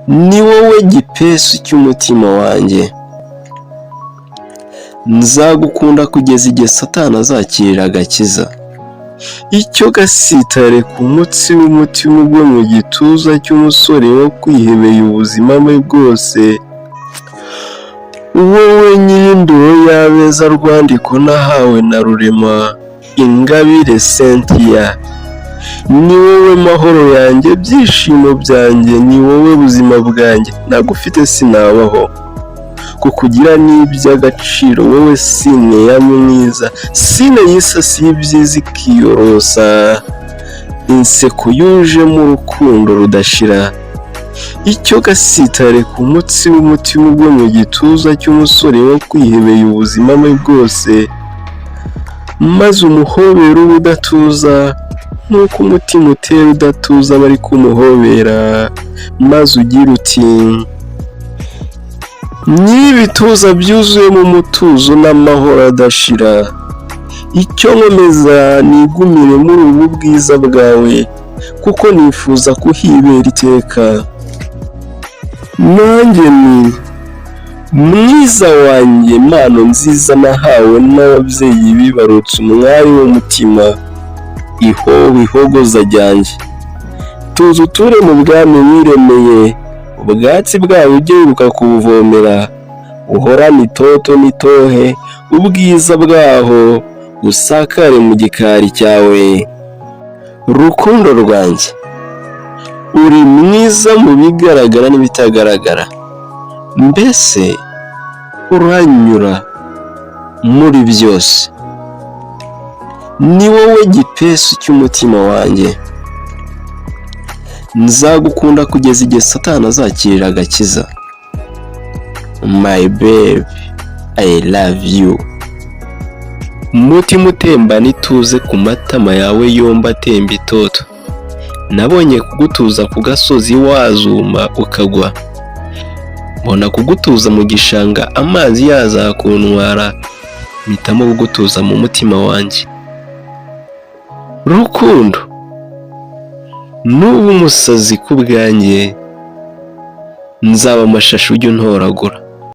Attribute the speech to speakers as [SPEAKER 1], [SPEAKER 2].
[SPEAKER 1] Ni wowe gipesu cy'umutima wanjye. Nzagukunda kugeza igihe Satani azakirira agakiza. Icyo gasitare ku mutsi w'umutima ugwe mu gituza cy'umusore wakwihebeye ubuzima bwe bwose. Wowe nyir'indoro y'abeza, rwandiko nahawe na Rurema, Ingabire Cynthia. Ni wowe mahoro yanjye, byishimo byanjye, ni wowe buzima bwanjye, ntagufite sinabaho. Kukugira ni iby'agaciro, wowe sine ya mwiza, sine yisasiye ibyiza ikiyorosa, inseko yujemo urukundo rudashira. Icyo gasitare ku mutsi w'umutima ugwe mu gituza cy'umusore wakwihebeye ubuzima bwe bwose, maze umuhobere ube udatuza nk'uko umutima utera udatuza bari kumuhobera, maze ugire uti: "Nyir'ibituza byuzuyemo umutuzo n'amahoro adashira, icyo nkomeza nigumire muri ubu bwiza bwawe, kuko nifuza kuhibera iteka." Nanjye ni mwiza wanjye, impano nziza nahawe n'ababyeyi bibarutse, umwari w'umutima, ihoho ihogoza ryanjye, tuza uture mu bwami wiremeye, ubwatsi bwawe ujye wibuka kubuvomera, uhorane itoto n'itohe, ubwiza bwaho busakare mu gikari cyawe. Rukundo rwanjye, uri mwiza mu bigaragara n'ibitagaragara, mbese uranyura muri byose. Ni wowe gipesu cy'umutima wanjye. Nzagukunda kugeza igihe Satani azakirira agakiza. My baby, I love you. Umutima utembana ituze ku matama yawe yombi atemba itoto. Nabonye kugutuza ku gasozi wazuma ukagwa, mbona kugutuza mu gishanga amazi yazakuntwara, mpitamo kugutuza mu mutima wanjye. Rukundo, nuba umusazi ku bwanjye, nzaba amashashi ujye untoragura.